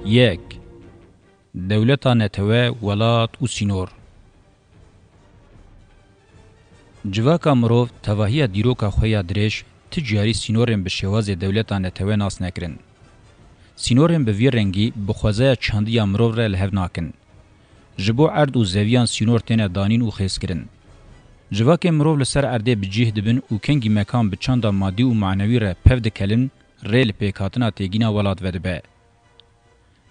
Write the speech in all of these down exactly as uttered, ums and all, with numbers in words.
Yek. Dewleta netewe, welat û sînor. Civaka mirov tevahiya dîroka xwe ya dirêj ti carî sînorên bi şêwazê dewleta netewe nas nekirin. Sînorên bi vî rengî bi xwezaya çandiya mirov re li hev nakin. Ji bo erd û zeviyan sînor têne danîn û xêzkirin. Civakên mirov li ser erdê bi cih dibin û kengî mekan bi çanda madî û manewî re pev dikelin, rê li pêkhatina têgîna welat vedibe.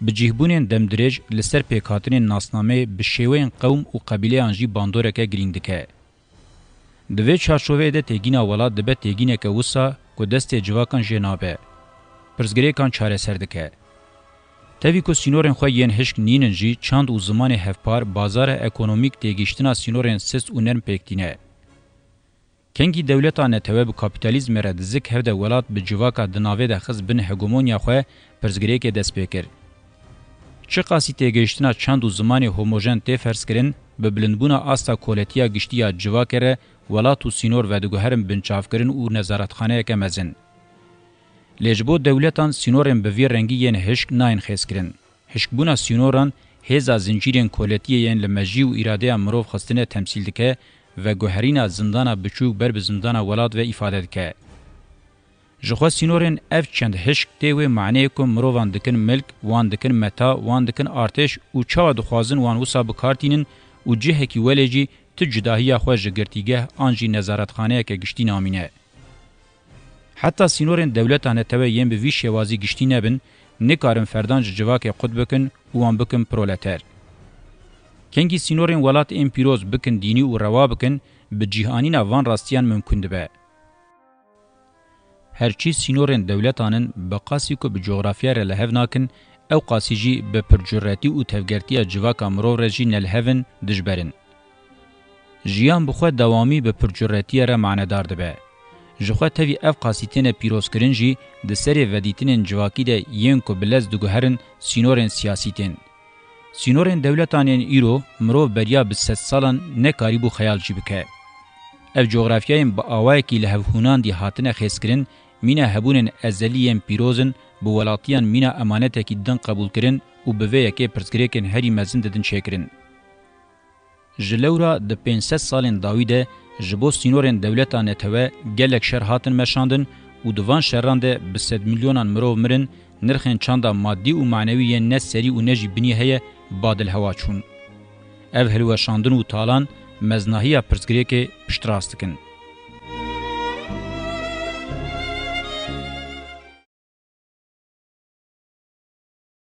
Bi cihbûnên demdirêj li ser pêkhatinên nasnameyê bi şêweyên qewm û qebîleyan jî bandoreke girîng dike. Di vê çarçoveyê de têgîna welat dibe têgîneke wisa ku destê civakan jê nabe. Pirsgirêkan çareser dike. Tevî ku sînorên xwe yên hişk nînin jî çand û zimanê hevpar, bazara ekonomîk têgihiştina sînorên sist û nerm pêk tîne. Kengî dewleta netewe bi kapîtalîzmê re dizik hevde welat bi civaka di navê de xist bin hegemonya xwe, pirsgirêkê dest pê kir. Çiqasî têgihiştina çand û zimanê homojen tê ferzkirin, bi bilindbûna asta koletiya giştî ya civakê re welat û sînor vediguherin binçavkirin û nezaretxaneyeke mezin. Lê ji bo dewletan sînorên bi vî rengî yên hişk nayên xêzkirin. Hişkbûna sînoran hêza zincîrên koletiyê yên li mejî û îradeya mirov xistine temsîl dike, veguherîna zindana biçûk ber bi zindana welat ve îfade dike. Jixwe sînorên ev çend hişk tê wê maneyê ku mirovan dikin milk, wan dikin meta, wan dikin artêş û çawa dixwazin wan wisa bi kar tînin û cihekî welê jî ti cudahiya xwe ji girtîgeh an jî nezaretxaneyeke giştî namîne. Heta sînorên dewleta netewe yên bi vî şêwazî giştî nebin, nikarin ferdan ji civakê qut bikin û wan bikin proleter. Kengî sînorên welat ên pîroz bikin dînî û rewa bikin, bi cîhanîna van rastiyan mimkun dibe. Herçî sînorên dewletan in, bi qasî ku bi cografya re li hev nakin, ew qasî jî bi pircuretî û tevgertiya civaka mirov re jî ne li hev in, dijber in. Jiyan bi xwe dewamî bi pircuretiyê re manedar dibe. Ji xwe tevî ev qasî têne pîrozkirin jî di serê vedîtinên civakî de yên ku bi lez diguherin sînorên siyasî tên. Sînorên dewletan yên îro mirov beriya bi sedsalan nekarîbû xeyal jî bike. Ev cografyayên bi awayekî li hevhûnandî hatine xêzkirin, mîna hebûnên ezelî yên pîroz in, bi welatiyan mîna emanetekî din qebûlkirin û bi vê yekê pirsgirêkên herî mezin didin çêkirin. Ji lewra di pênc sed salên dawî de ji bo sînorên dewleta netewe gelek şer hatin meşandin û di van şeran de bi sedmilyonan mirov mirin, nirxên çanda madî û manewî yên ne serî û ne jî binî heye badilhewa çûn. Ev hilweşandin û talan meznahiya pirsgirêkê piştrast dikin.